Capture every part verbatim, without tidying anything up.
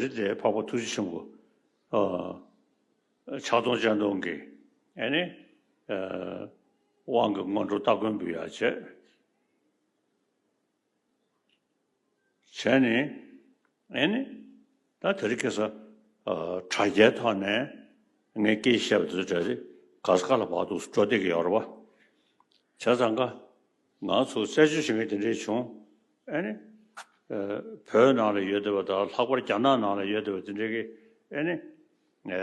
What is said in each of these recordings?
རི་དེ་འཕགས་པ་ཐུགས་རྗེ་ཆེན་པོ་ཨ་ཕྱག་སྟོང་སྤྱན་སྟོང་གི་ཨེ་ནི་ཨ་དབང་གི་སྔོན་འགྲོ་སྟ་གོན་འབུལ་ཡག་བྱས། བྱས་ནས་ཨེ་ནི་ད་དེ་རིང་ཁ་སང་ཨ་དྲ་རྒྱའི་ཐོག་ནས་ངས་སྐད་ཆ་བཤད་པ་དེ་ཚོ་འདྲ་རེད། ག་ས་ག་ལ་བར་དུ་འགྲོ་བསྡད་ཀྱི་ཡོད་རེད་པ། བྱས་ཙང་ཀ་ང་ཚོ་རྩད་གཅོད་བྱེད་མཁན་དེ་འདྲས་བྱུང་། ཨེ་ནི་ཨ་བོད་ནང་ལ་ཡོད་བསྡད་པ་དང་ལྷག་པར་རྒྱ་ནག་ནང་ལ་ཡོད་བསྡད་པ་དེ་འདྲས་ཀྱི་ཨེ་ནི་ཨ་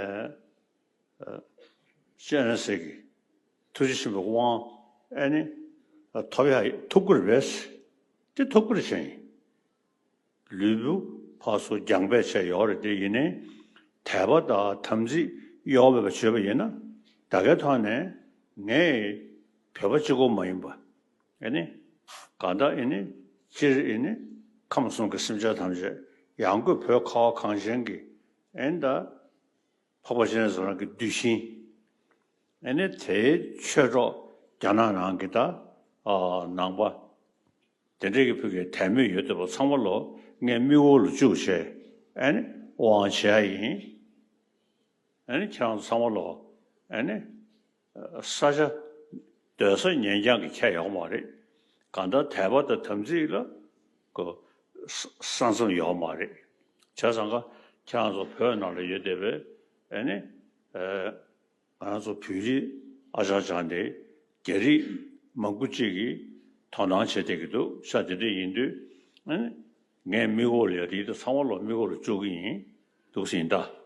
སྤྱན་རས་གཟིགས་ཀྱི་ཐུགས་རྗེ་ཆེན་པོའི་དབང་ཨེ་ནི་ཐོབ་ཡག་ཐུབ་ཀྱི་རེད་པས། དེ་ཐུབ་ཀྱི་རེད་བྱས་ཡིན། ལུས་པོ་ཕར་ཚུར་རྒྱང་འབད་བྱས་ཡོད་རེད། དེ་ཡིན་ནའི་དད་པ་དང་དམ་ཚིག་གཡོ་བ་མེད་པ་བྱས་པ་ཡིན་ན་ད་གའི་ཐོག་ནས་ངས་བོད་པ་གཅིག་པོ་མ་ཡིན་པ་ཨེ་ནི་གང་ལྟར་ཨེ་ནི་སྤྱིར་ཨེ་ནི་ཁམས་གསུམ་གྱི་སེམས་ཅན་ཐམས་ཅད་ཡང་སྒོས་བོད་ཁ་བ་གངས་ཅན་གྱི་ཨེ་ནི་ད་འཕགས་པ་སྤྱན་རས་གཟིགས་རང་གི་གདུལ་ཞིང་། ཨེ་ནི་དེའི་ཆོས་གྲོགས་རྒྱ་ནག་ནང་གི་ད་ཨ་ནང་པ་དེ་འདྲའི་གི་ཕུགས་ཀྱི་དད་མོས་ཡོད་བསྡད་པ་ཚང་མ་ལོ་ངས་མིག་འོག་ལ་བཅུག་བྱས་ཨེ་ནི་དབང་བྱས་ཡིན། ཨེ་ནི་ཁྱེད་རང་ཚོ་ཚང་མ་ལོ་ཨེ་ནི་ས་ཆ་སྡོད་ས་ཉན་རྐྱང་གི་ཁྱད་ཡོད་མ་རེད། གང་ལྟར་དད་པ་དང་དམ་ཚིག་ལ་གོ་ས་མཚམས་ཡོད་མ་རེད། བྱས་ཙང་ཀ་ཁྱེད་རང་ཚོ་བོད་ནང་ལ་ཡོད་བསྡད་པའི་ཨེ་ནི་ཨེ་ང་རང་ཚོ་བོད་རིགས་ཨ་ཅག་ཅག་འདི་རྒྱ་རིགས་མང་པོ་ཅིག་གིས་དོ་སྣང་བྱེད་བསྡད་ཀྱི་འདུག་ཤག་དེ་འདྲ་ཡིན་དུས་ཨེ་ནི་ངས་མིག་འོག་ལ་ཡོད་དེ་ཡིན་དུས་ཚང་མ་ལོ་མིག་འོག་ལ་བཅུག་གི་ཡིན་འདུག་ཟིན་ད།